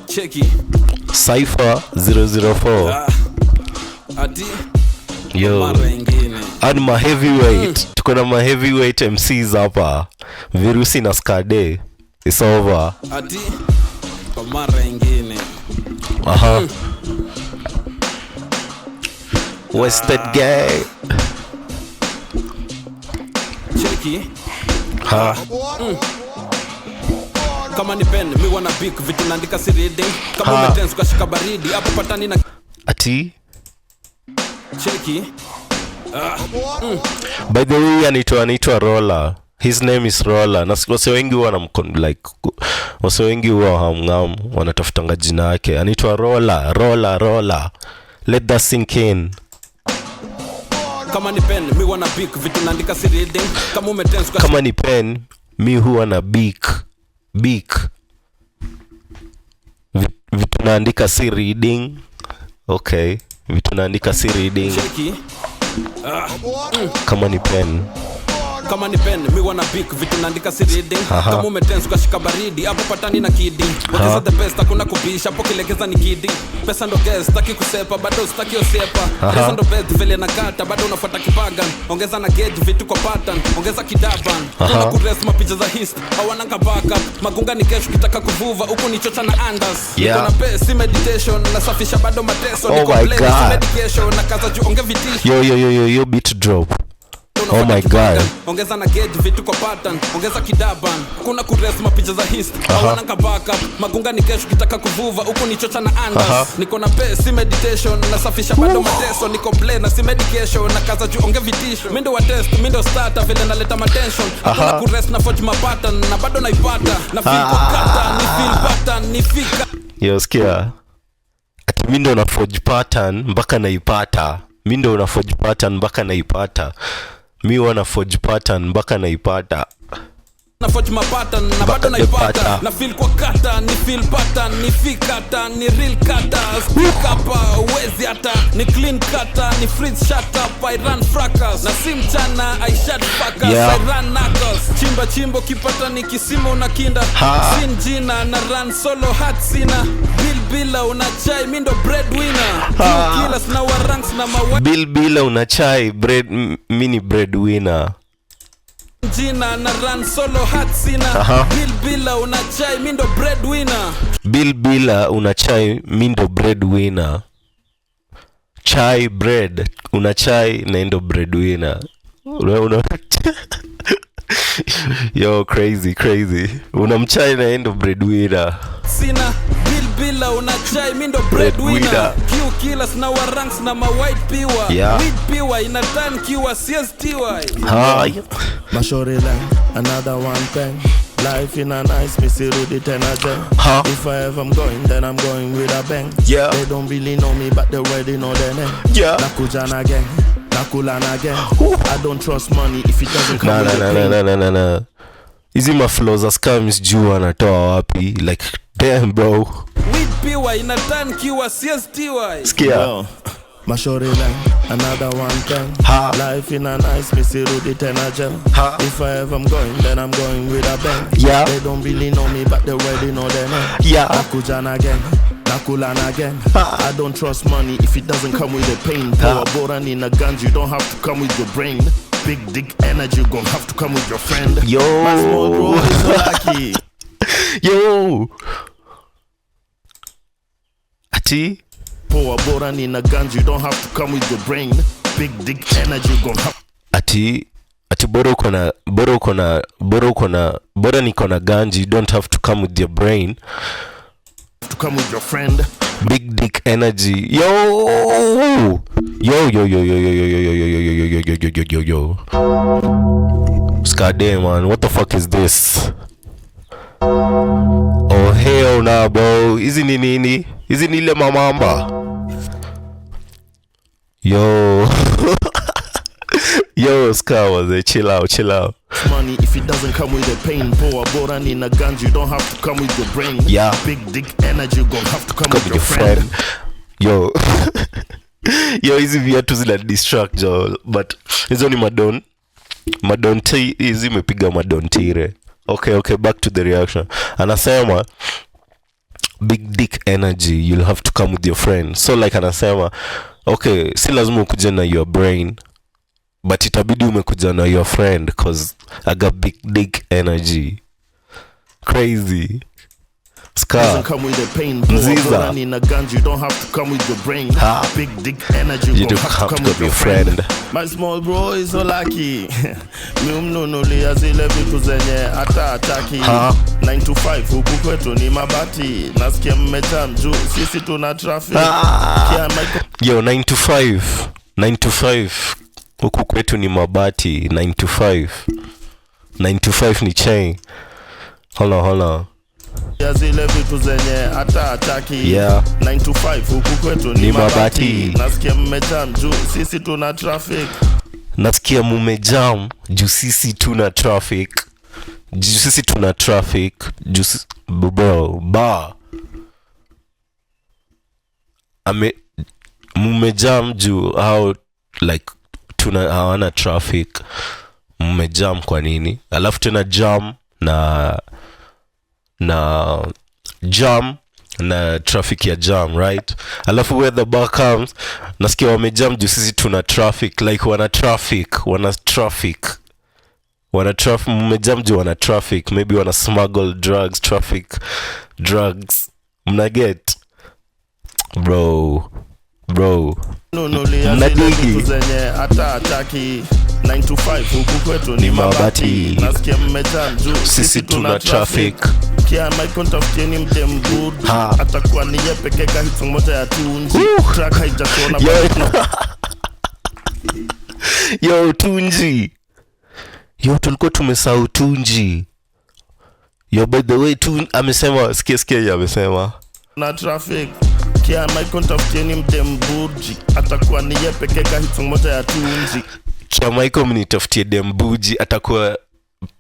Cheki. Cypher 004. Ah, ati. Yo. Mara ingine. And ma heavyweight, tuko na ma heavyweight MCs hapa, Virusi na Skade. It's over. Ati kwa mara ingine. Aha. Wasted Gang. Cheki. Ha. Kama ni pen, mi wana big vitu naandika, si reading. Kama Ha. umetense ukashika baridi, hapo patani na Ati. Cheki. By the way, anaitwa Roller. His name is Roller. Na wase wengi huwa like, wase wengi huwa hamngam wanatafutanga jina yake. Anaitwa Roller, Roller, Roller. Let that sink in. Kama ni pen, mi wana big vitu naandika, si reading. Kama umetense ukashika Kama ni pen, mi huwa na bik bik vitu naandika, si reading. Okay, vitu naandika, si reading. Cheki. Kama ni pen. Kama ni pen, mi wana big vitu naandika, si reading. Aha. Kama umetense ukashika baridi, hapo patani na kidi. Wekeza the best, hakuna kubisha hapo, kilegeza ni kidi. Pesa ndo guest, sitaki kusepa, bado sitaki osepa. Pesa ndo best vile nakata, bado unafuata kipagan. Ongeza na gauge vitu kwa pattern, ongeza kidaban. Kuna kurest mapicha za hist, hawana backup. Magunga ni kesho kitaka kuvuva, huku ni chocha na andas. Yeah. Niko na pesa, si meditation, nasafisha bado mateso. Oh Niko my blessed, si God. medication, nakaza juu onge vitisho. Yo, yo, yo, yo, yo, beat drop. Oh my God. Ongeza na gauge vitu kwa pattern, ongeza kidaban. Kuna kurest mapicha za hist, hawana backup. Magunga ni kesho kitaka kuvuva, huku ni chocha na andas. Niko na pesa, si meditation, nasafisha bado mateso. Niko blend na si medication, nakaza juu onge vitisho. Mindo wa test, mindo starter vile naleta matension. Hakuna kurest, na forge ma pattern na bado naipata. Na feel kwa kata, ni feel pattern, ni fika. Yo, sikia, ati mi ndo na forge pattern mpaka naipata. Mi ndo na forge pattern mpaka naipata. Mi wana forge pattern mpaka naipata. Na forge ma pattern na Mpaka bado naipata. naipata. Na feel kwa kata, ni feel pattern, ni fikata, ni real kata. Speak hapa uwezi hata, ni clean kata, ni freeze, shut up. I run fracas na si mchana. I shut fuckers. I run knuckles. Chimba chimbo kipata ni kisima unakinda. Ha. Sin jina na run solo hat, sina bill bila una chai, mi ndo breadwinner. Killers na waranks na mawa. Bill bila una chai, bread, mi ni breadwinner. Jina na run solo hat, sina bill bila una chai, mi ndo breadwinner. Bill bila una chai, mi ndo breadwinner. Chai, bread, una chai na ndo breadwinner. Yo, crazy, crazy. Unamchai na ndo breadwinner. Sina bill bila una chai, mi ndo breadwinner. Breadwinner. Q killers na waranks na ma white piwa. Yeah. Weed piwa ina tan kiwa CSTY. Hi. Mashori line, another one thing. Life in a nice, me see Rudy tena jen. Huh? If I ever I'm going, then I'm going with a bang. Yeah. They don't really know me, but they already know their name. Nakuja na gang, nakula na gang. I don't trust money if it doesn't come Na with na the na pain. Na na na na, hizi maflow za scams juu anatoa wapi? Like, damn, bro. Weed piwa ina tan kiwa CSTY. Skia. Yo, Mashori line, another one thing. Ha. Life in a nice, me see Rudy tena gel. Ha. If I ever I'm going, then I'm going with a bang. Yeah. They don't really know me, but they already know their name. Nakuja na gang, nakula na gang. I don't trust money if it doesn't come with the pain. Power bora nina guns, you don't have to come with your brain. Big dick energy, you gon' have to come with your friend. Yo. My small bro is so lucky. Yo, ati. Power bora nina guns, you don't have to come with your brain. Big dick energy, you gon' have Ati bora uko na bora niko na ganji, you don't have to come with your brain. To come with your friend. Big dick energy. Yo, yo, yo, yo, yo, yo, yo, yo, yo, yo, yo, yo, yo, yo, yo, yo, yo. Skade, man, what the fuck is this? Oh, hell nah, bro. Hizi ni nini? Hizi ni ile mamamba. Yo, yo, Ska was chill out, chill out. Money if it doesn't come with the pain. Power bora nina guns, you don't have to come with your brain. Yeah. Big dick energy, you gon' have to come Come with your friend. Yo, yo, hizi viatu zina distract jo, but hizo ni madon madon t, hizi imepiga madon tire. Okay, back to the reaction. Anasema Big dick energy, you'll have to come with your friend. So like anasema, okay, si lazima ukuje na your brain, but itabidi umekuja na your friend, 'cause I got big dick energy. Crazy. Scar. Doesn't come with the pain. Poa Mziza. bora nina guns, you don't have to come with your brain. Ha. Big dick energy, You you don't don't have to come with your friend. My small bro is so lucky. Mi humnunulia zile vitu zenye hata hataki. Ha. 9 to 5 huku kwetu ni mabati. Nasikia mmejam juu sisi tuna traffic. Ah. Kia Michael. Yo, 9 to 5, 9 to 5 huku kwetu ni mabati. 9 to 5, 9 to 5 ni chain. Hold on, hold on. Ya zile vitu zenye hata hataki. 9 to 5 huku kwetu ni Ni mabati. mabati. Nasikia mmejam juu sisi tuna traffic. Nasikia mumejam juu sisi tuna traffic, juu sisi tuna traffic, juu bro, ba ame mumejam juu how like tuna hawana traffic. Mmejam kwa nini? Alafu tena jam na jam na traffic ya jam, right? Alafu where the bar comes, nasikia wamejam juu sisi tuna traffic, like wana traffic, wana traffic, wana traffic. Mmejam juu wana traffic, maybe wana smuggle drugs, traffic drugs. Mna get, bro? Bro. Nunulia zile Mnadigi. vitu zenye hata hataki. 9 to 5 huku kwetu ni Ni mabati. mabati. Nasikia mmejam juu Sisi tuna traffic. Kia Michael, tafutieni mdem good. Ha. Atakuwa ni ye pekee ka hit song moja ya Tunji. Woo. Track haijashona Yo. bado tuna Yo, Tunji. Yo, tulikuwa tumesahau Tunji. Yo, by the way, amesema, sikia, sikia ya amesema. Na traffic. Kia Michael, tafutieni mdem buji, atakuwa ni ye pekee ka hit song moja ya Tunji. Kia Michael, mnitafutie dembuji, atakuwa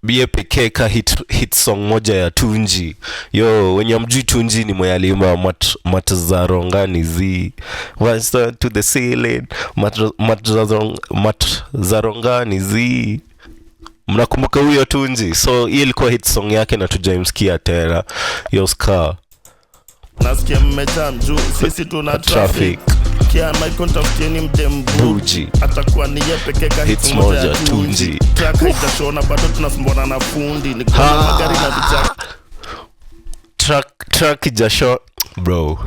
ye pekee ka hit song moja ya Tunji. Yo, wenye hamjui Tunji ni mwenye aliimba mat za rongani zi One star to the ceiling, mat za rongani zi. Mnakumbuka huyo Tunji? So hii ilikuwa hit song yake na tujaimsikia tena. Yo, Scar. Nasikia mmejam juu sisi tuna Traffic. traffic. Kia Michael, tafutieni mdem Buji. buji, atakuwa ni ye pekee ka hit Hits song moja ya moja, Tunji. Tunji. Track haijashona bado tunasumbwana na fundi. Niko na Ha. magari na vichaka. Track ijasho, bro,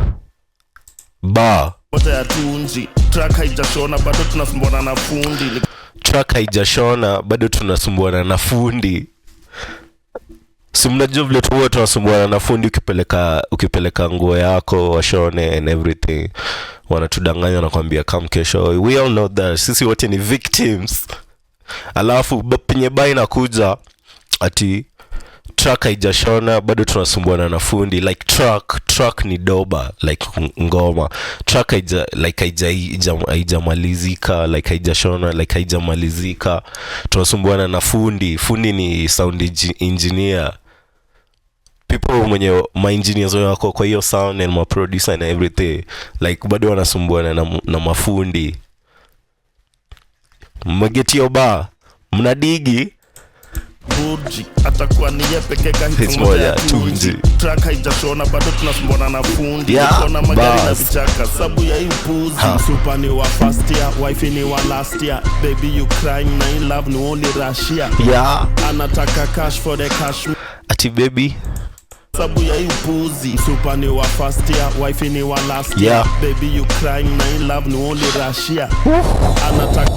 ba Moja ya Tunji. Track haijashona bado tunasumbuana na fundi. Track haijashona bado tunasumbuana na fundi. Si mnajua vile tu huwa tunasumbuana na fundi? Ukipeleka nguo yako washone and everything, wanatudanganya, wanakwambia come kesho. We all know that sisi wote ni victims. Alafu penye bar inakuja ati track haijashona bado tunasumbuana na fundi, like track ni doba, like ngoma. Track haija like haijamalizika, like haijashona, like haijamalizika, tunasumbuana na fundi. Fundi ni sound engineer, people mwenye ma engineers wako kwa hiyo sound and ma producer and everything, like bado wanasumbuana na mafundi. Mmeget bar? Mnadigi? Buji, atakuwa ni ye pekee ka hit Hits song moja moja, ya Tunji. Tunji. Track haijashona bado tunasumbwana na fundi. Yeah, Niko na magari na bas. vichaka sabu ya hii upuzi. Super ni wa first year, wife ni wa last year. Baby, you crying na in love ni only Russia. Anataka cash for the cash. Ati baby Sabu ya hii upuzi. Super ni wa first year, wife ni wa last year. Baby, you crying na in love ni only Russia. Anataka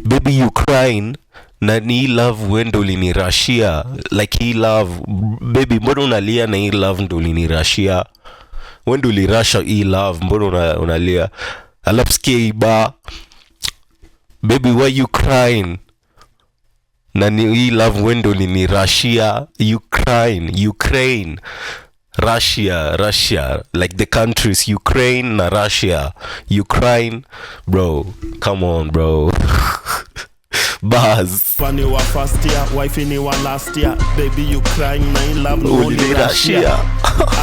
Baby, you crying na ni hii love we ndo ulinirashia, like hii love, baby, mbona unalia na hii love ndo ulinirashia? We ndo ulirasha hii love, mbona unalia? Alafu sikia hii bar, baby, why you crying na ni hii love we ndo ulinirashia. You crying, Ukraine, Russia, Russia, like the countries Ukraine na Russia. Ukraine, bro, come on, bro. Bars. Funny wa first year, wifey ni wa last year. Baby you crying na in love no Uli ni Russia. Russia.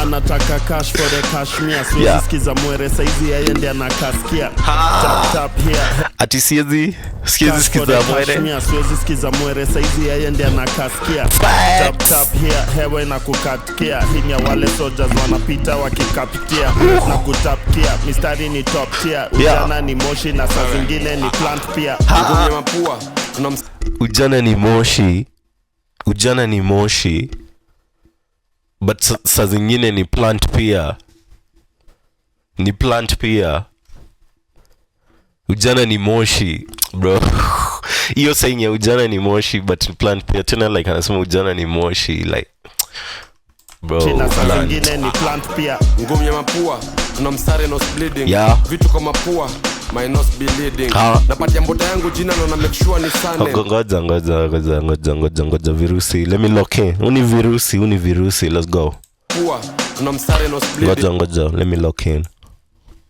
Anataka cash for the cashmere. Siwezi sikiza mwere saizi yeye ndiye anakasikia. Tap tap here. Ati siezi siezi Cash for sikiza the mwere. cashmere. Siwezi sikiza mwere saizi yeye ndiye anakasikia. Tap tap here, hewa inakukatikia. Hii ni ya wale soldiers wanapita wakikapitia na kutapkia. Mistari ni top tier. Ujana ni moshi na saa zingine ni plant pia. Ngumi ya mapua tuna Ujana ni moshi, ujana ni moshi, but saa zingine ni plant pia, ni plant pia. Ujana ni moshi, bro. Hiyo saying ya ujana ni moshi but ni plant pia tena, like anasema ujana ni moshi, like, bro, Na saa plant. zingine ni plant pia. Ngumi ya mapua tuna msare nose bleeding. Yeah. Vitu kwa mapua, my nose be leading. Napatia mbota yangu jina na make sure ni sane. Ngoja, ngoja, ngoja, ngoja, ngoja, ngoja, virusi, let me lock in. Uni virusi, uni virusi, let's go. Pua tuna msare nose bleeding. Ngoja, ngoja, let me lock in.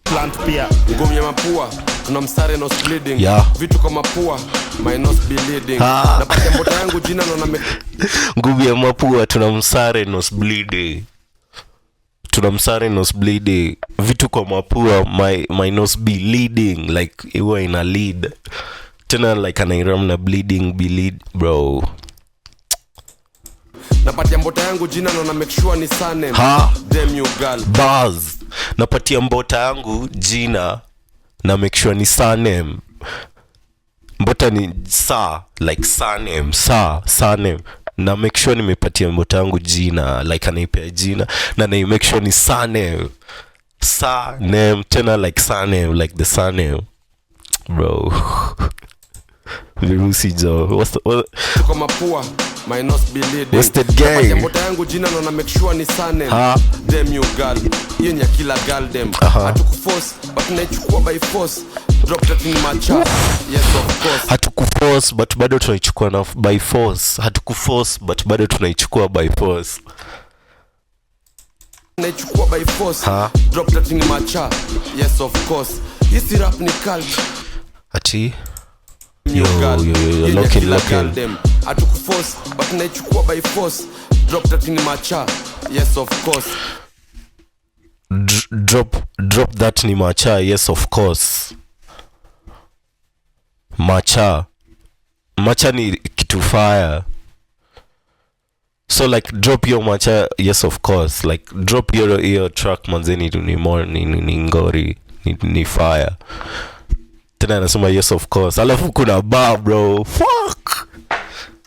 Plant pia. Ngumi ya mapua tuna msare nose bleeding. Yeah. Vitu kwa mapua, my nose be leading. Napatia mbota yangu jina na make Nguvu ya mapua tuna msare nose bleeding, tuna msare nose bleeding, vitu kwa mapua, my nose be leading, like huwa ina lead tena, like anairam na bleeding be lead, bro. Napatia mbota yangu jina na make sure ni sane. Ha. Damn you, girl. Bars. Napatia mbota yangu jina na make sure ni surname. Mbota ni sa, like surname, sa surname. Na make sure nimepatia mbota yangu jina, like anaipea jina na na make sure ni surname, surname tena, like surname, like the surname, bro. Virusi jo, what's the, what, Kwa mapua, my nose be leading. Wasted gang. Napatia mbota yangu jina na make sure ni surname. Ha. Damn you, girl, hiyo ni ya kila girl dem. Hatukuforce but tunaichukua by force. Drop that in my chat, yes of course. Hatukuforce but bado tunaichukua na by force. Hatukuforce but bado tunaichukua by force. Naichukua by force. Ha. Drop that in my chat, yes of course. Hisi rap ni cult. Ati New Yo, girl. yo, yo, yo, Hiyo ni ya lock in, kila lock in. girl dem. Hatukuforce but tunaichukua by force. Drop that in my chat, yes of course. Drop that ni macha, yes of course. Macha, macha ni kitu fire, so like drop your macha, yes of course. Like drop your track manze, ni more ni ngori, ni fire tena. Anasema yes of course, alafu kuna bar, bro. Fuck,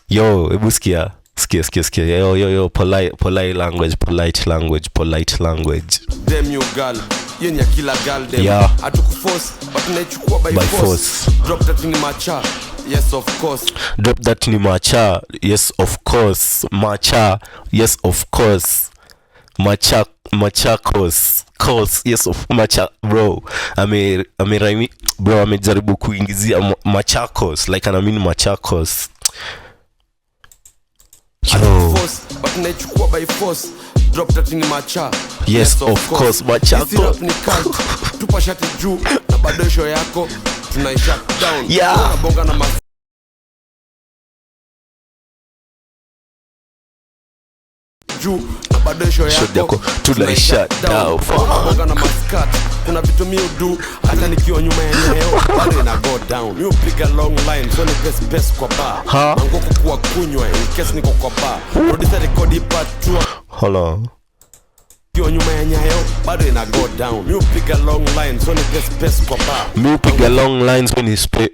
yo, hebu sikia, sikia, sikia, sikia. Yo, yo, yo, polite, polite language, polite language, polite language. Damn you, girl, hiyo ni ya kila girl dem. Yeah. Hatukuforce but tunaichukua by By force. force. Drop that in my chat, yes of course. Drop that ni macha, yes of course. Macha, yes of course. Macha, machakos course, yes of macha, bro. Ame bro, amejaribu kuingizia Machakos, like anaamini Machakos. Yo. Force but tunaichukua by force. Drop that in my chat. Yes, of course, Machakos. Hisi rap ni cult. Tupa shati juu na bado show yako tunai shut down. Yeah. Unabonga na juu na bado show Shot yako yako tunai shut down. Fuck. Unabonga na maskat. Kuna vitu mi udu hata nikiwa nyuma ya nyayo bado ina go down. Mi upiga long line so nipe space kwa bar. Ha? Mangoko kuwa kunywa in case niko kwa bar. Producer rekodi part 2. Hold on. Nikiwa nyuma ya nyayo bado ina go down. Mi upiga long line so nipe space kwa bar. Mi upiga long lines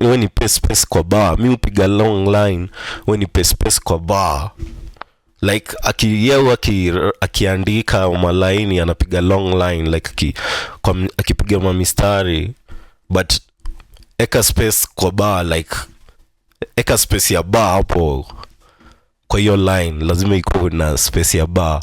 when nipe space kwa bar. Mi upiga long line when nipe space kwa bar, like akiyeu akiandika malaini anapiga long line, like akipiga mamistari, but eka space kwa bar, like eka space ya bar hapo kwa hiyo line, lazima ikuwe na space ya bar.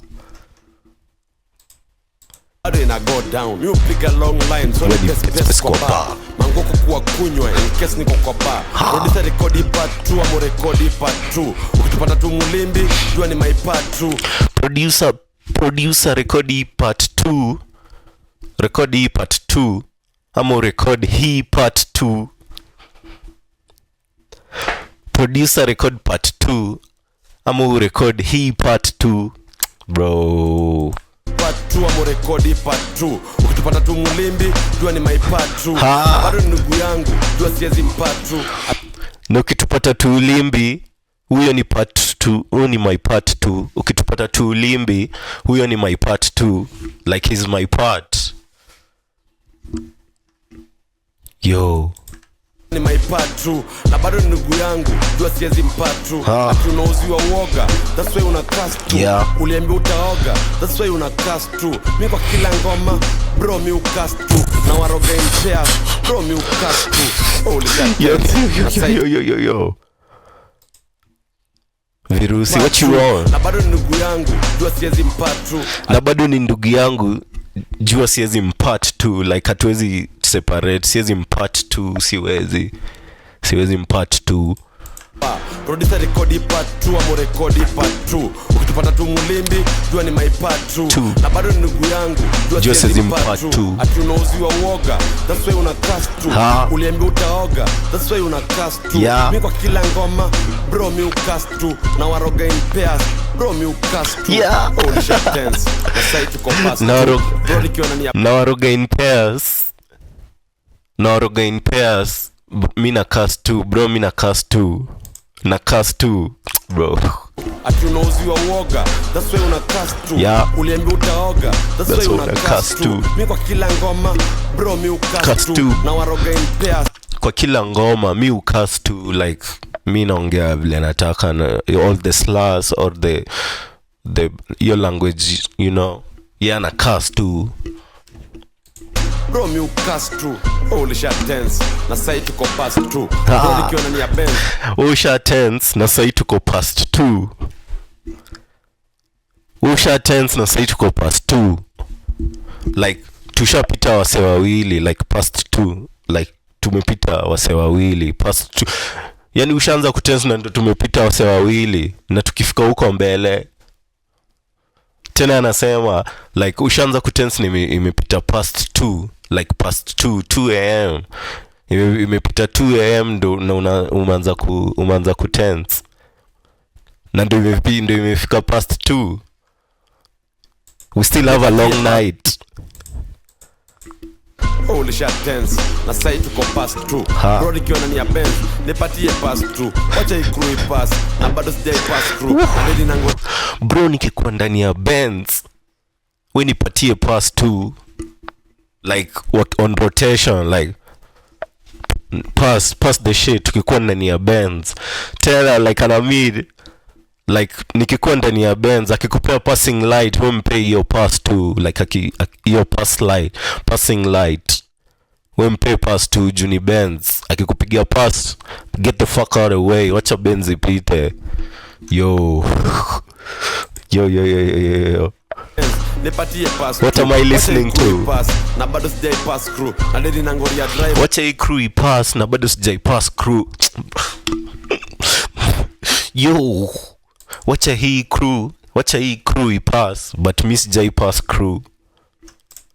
Bado ina go down. Mi upiga long line so When nipe you space space kwa kwa bar. bar. Mangoko kuwa kunywa in case niko kwa bar. Producer rekodi part 2 ama rekodi part 2. Ukitupata tu mulimbi jua ni my part 2. Producer rekodi part 2, rekodi hii part 2 ama urekodi hii part 2. Producer record part 2 ama urecord hii part 2, bro. Part 2 ama urekodi part 2. Ukitupata tu mulimbi, jua ni my part 2. Ha. Bado ni ndugu yangu, jua siwezi mpart 2. Na ukitupata tuulimbi, huyo ni part 2, huyo ni my part 2. Ukitupata tuulimbi, huyo ni my part 2, like he's my part, yo. Ni my part 2 na bado ni ndugu yangu, jua siwezi mpart 2. Ha. Ati unauziwa uoga, that's why una cast tu. Uliambia utaoga, that's why una cast tu. Mi kwa kila ngoma, bro, mi ucast tu na waroga in pairs, bro, mi ucast tu. Oh, Yo, yo, yo, yo, yo, yo. Virusi, what you on? Na bado ni ndugu yangu, jua siwezi mpart tu. Na bado ni ndugu yangu, jua siwezi mpart tu, like hatuwezi separate, siwezi mpart tu, siwezi mpart tu. Producer rekodi part 2 ama rekodi part 2. Ukitupata tu mulimbi, jua ni my part 2. Two. Na bado ni ndugu yangu, jua Jua siwezi siwezi mpart mpart 2. two. Ati unauziwa uoga, that's why una cast tu. Ha. Uliambia utaoga, that's why una cast tu. Mi kwa kila ngoma, bro, mi ucast tu na waroga in pairs, bro, mi ucast tu. Oh, nisha tense na sai tuko past Na two. Bro, nikiona ni ya Na waroga in pairs, na waroga in pairs. Mi na cast tu, bro, mi na cast tu, na cast tu, bro. Ati unauziwa uoga, that's why una cast tu. Uliambia utaoga, that's That's why why una una cast cast tu. tu. Mi kwa kila ngoma, bro, mi ucast Cast tu tu. na waroga in pairs. Kwa kila ngoma mi ucast tu, like mi naongea vile nataka na all the slurs or the your language, you know, yeah, na cast tu. Bro, mi ucast tu. Oh, ulisha tense na sai tuko past two. Bro, nikiona ni ya Benz. Usha tense na sai tuko past 2. Usha tense na sai tuko past 2, like tushapita wase wawili, like past 2, like tumepita wase wawili past 2. Yani ushaanza kutense na ndo tumepita wase wawili, na tukifika huko mbele tena anasema like ushaanza kutense ni imepita past 2, like past 2, 2 am. Imepita 2 am ndo na umeanza kutense na ndo imefika past 2. We still have a long night. Oh, ulisha tense na sai tuko past 2. Ha. Bro, nikiona ni ya Benz, nipatie past 2. Wacha ikru ipass na bado sijai pass crew na dedi nango. Bro, nikikuwa ndani ya Benz, we nipatie pass 2, like what on rotation, like pass the shit. Tukikuwa ndani ya Benz tena, like anamid, like nikikuwa ndani ya Benz, akikupea passing light, we mpe hiyo pass 2, like hiyo pass light, passing light, we mpe pass 2 juu ni Benz. Akikupigia pass, get the fuck out of the way, wacha Benz ipite. Yo, yo, yo, yo, yo, yo, yo. Nipatie pass What two. am I Wacha listening ikru to? ipass na bado sijai pass crew na dedi nangoria driver. Wacha hii crew ipass na bado sijai pass crew. Yo, wacha hii crew, wacha hii crew ipass, but mi sijai pass crew.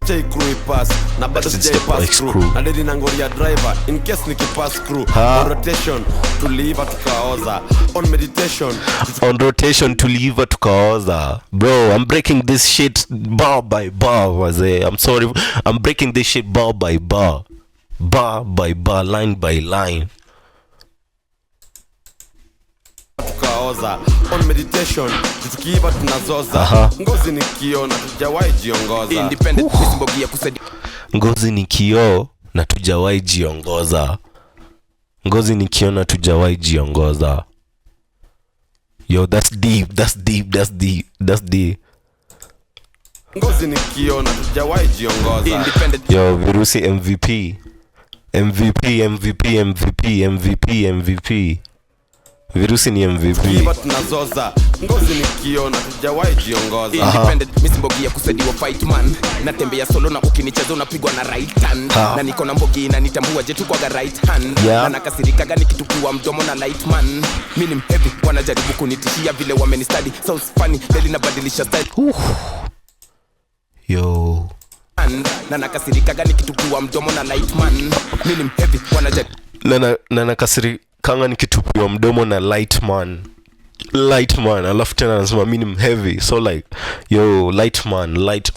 Wacha ikru ipass na bado Sijai sijai pass pass crew crew. na dedi nangoria driver in case nikipass crew. Ha. On rotation tuliiva tukaoza, on meditation. On rotation tuliiva tukaoza. Bro, I'm breaking this shit bar by bar, wazee. I'm sorry, I'm breaking this shit bar by bar, bar by bar, line by line. Tukaoza, on meditation, tukiiva tunazoza. Ngozi ni kioo na tujawahi jiongoza. Independent misimbogi ya kusaidia. Ngozi ni kioo na tujawahi jiongoza. Ngozi ni kioo na tujawahi jiongoza. Yo, that's deep, that's deep, that's deep, that's deep. Ngozi ni kioo na tujawahi jiongoza. Independent. Yo, Virusi MVP, MVP, MVP, MVP, MVP, MVP. Virusi ni MVP. Tukiiva tunazoza, ngozi ni kioo na tujawahi jiongoza. Independent misimbogi ya kusaidiwa fight man, natembea solo na ukinicheza unapigwa na right hand. Ha. Na niko na mbogi inanitambua jetu kwaga right hand. Yeah. Na nakasirikaga nikitupiwa mdomo na light man. Mi ni mheavy, wanajaribu kunitishia vile wamenistadi. Sounds funny, daily nabadilisha style. Yo. Man. Na nakasirikaga nikitupiwa mdomo na light man. Mi ni mheavy, wanajaribu Na Nakasirikanga nikitupiwa mdomo na Lightman. Lightman, alafu tena anasema mi ni mheavy. So like, yo, Lightman, light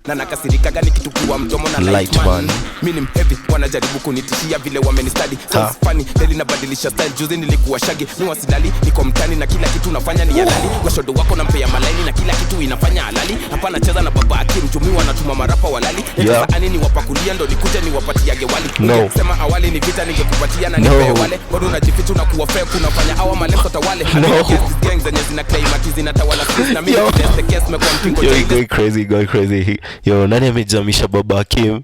Na nakasirikaga nikitupiwa mdomo na Light light man. man. Mi ni mheavy, wanajaribu kunitishia vile wamenistadi. Sounds funny, daily nabadilisha style. Juzi nilikuwa shaggy, mi wasilali. Niko mtani na kila kitu nafanya ni halali. Mashodo wako nampea malaini na kila kitu inafanya halali. Hapana cheza na Baba Akim, jumi wanatuma marapa walali. Sasa ni wapakulia ndo nikuje niwapatiage wali. No. Sema awali ni vita ningekupatia na No. nipe wale. Bado unajificha na kuwa fake, unafanya awa malengo tawale. No. Against these gangs zenye zina claim ati zinatawala streets na mimi Yo. test the case mekuwa mkingo. Yo, he going crazy, going crazy. Yo, nani amejamisha Baba Hakim?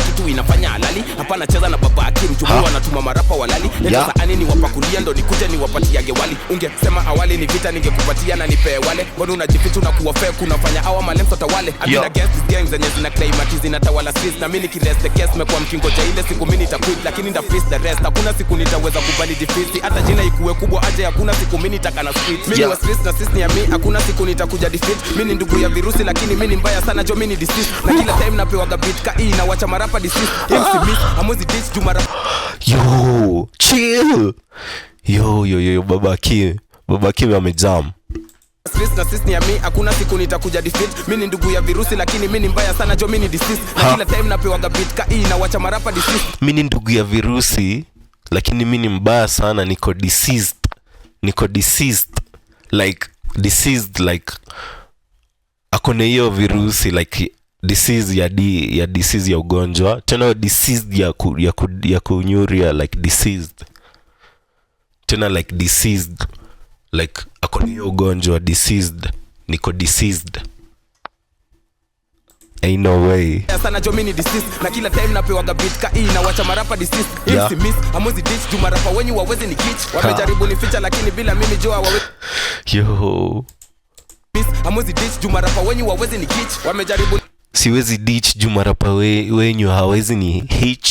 Kitu inafanya halali. Hapana cheza na Baba Akim, juu wanatuma marapa walali. Leta saani niwapakulia ndo nikuje niwapatiage wali. Ungesema awali ni vita ningekupatia na nipe wale. Mbona unajificha na kuwa fake, unafanya awa malengo tawale. I'm Yo. against these gangs zenye zina claim ati zinatawala streets na mimi nikirest the case mekuwa mkingoja ile siku mimi nitaquit, lakini nda face the rest. Hakuna siku nitaweza kubali defeat, hata jina ikuwe kubwa aje. Hakuna siku mimi nitakana street. Mimi wa streets na sisi ni ya mi. Hakuna siku nitakuja defeat. Mimi ni ndugu ya virusi, lakini mimi ni mbaya sana jo, mimi ni disease. Na kila time napewaga beat ka hii na wacha marapa disease. MC miss hamwezi ditch juu marapa Yo, chill. Yo, yo, yo, yo, Baba Hakim. Baba Hakim amejam. Streets na sisi ni ya mi. Hakuna siku nitakuja defeat. Mimi ni ndugu ya virusi, lakini mimi ni mbaya sana jo, mimi ni disease. Na kila time napewaga beat ka hii na wacha marapa disease. Mi ni ndugu ya virusi, lakini mi ni mbaya sana, niko deceased. Niko deceased. Like, deceased, like akona hiyo virusi, like disease ya d ya disease ya ugonjwa, tena diseased ya kunyuria, like deceased tena, like deceased, like akona hiyo ugonjwa deceased. Niko deceased, ain't no way. Sana jo, mimi ni disease. Na kila time napewaga beat ka hii na wacha marapa disease. MC miss hamwezi ditch juu marapa wenyu wawezi ni kitch. Wamejaribu ni ficha, lakini bila mimi jo hawawe Yo. Miss hamwezi ditch juu marapa wenyu wawezi ni kitch. Wamejaribu Siwezi ditch juu marapa wenyu hawezi ni hitch.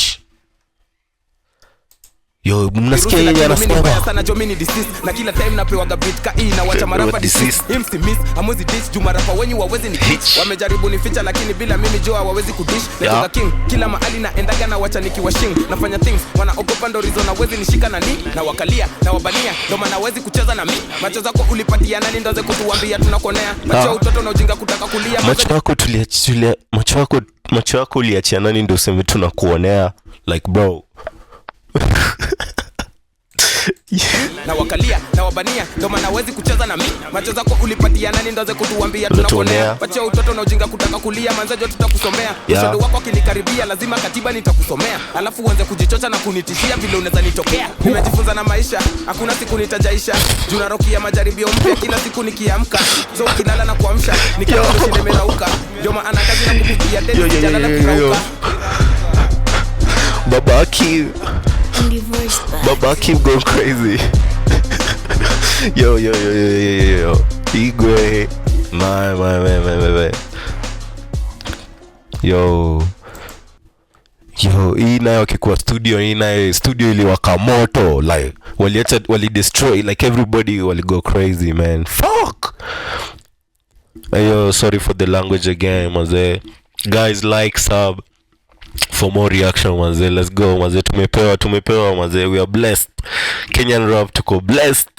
Yo, mnasikia virusi, yeye lakini mimi ni mbaya anasema sana jo, mimi ni disease. Na kila time napewaga beat ka hii na wacha marapa disease. Deceased. MC miss hamwezi ditch juu marapa wenyu wawezi ni kitch. Hitch. Wamejaribu ni ficha, lakini bila mimi jo hawawezi kudish. Natoka king kila mahali naendaga na wacha nikiwa shing. Nafanya things wanaogopa, ndo reason hawezi nishika na ni na wakalia na wabania, ndo maana hawezi kucheza na mi. Macho zako ulipatia nani ndo kutuambia tunakonea? Macho ya utoto na ujinga kutaka kulia. Macho yako tuliachilia, macho yako uliachia nani ndio useme tunakuonea? Like, bro. Na wakalia na wabania, ndo maana hawezi kucheza na mi. Macho zako ulipatia nani ndo kutuambia Unatuonea. tunakuonea? Macho ya utoto na ujinga kutaka kulia, manzajo tutakusomea. Ushodo wako akinikaribia lazima katiba nitakusomea, alafu uanze kujichocha na kunitishia vile unaweza nitokea. Nimejifunza na maisha, hakuna siku nitajaisha juu narokia majaribio mpya kila siku nikiamka. So ukilala na kuamsha nikiamka nimerauka, ndio maana kazi na kupigia Yo, yo, deni yo, sijalala yo, yo, yo. kirauka. Baba Hakim. And divorce back. Baba Hakim going crazy. Yo, yo, yo, yo, yo, yo, yo. Igwe. My, my, my, my, my, my. Yo. Yo, hii nayo akikuwa studio, hii nayo studio iliwaka moto. Like, waliacha, wali destroy, like everybody wali go crazy, man. Fuck! Yo, sorry for the language again, manze. Guys, like, sub for more reaction, manze. Let's go, manze. Tumepewa, tumepewa, manze. We are blessed. Kenyan rap tuko blessed.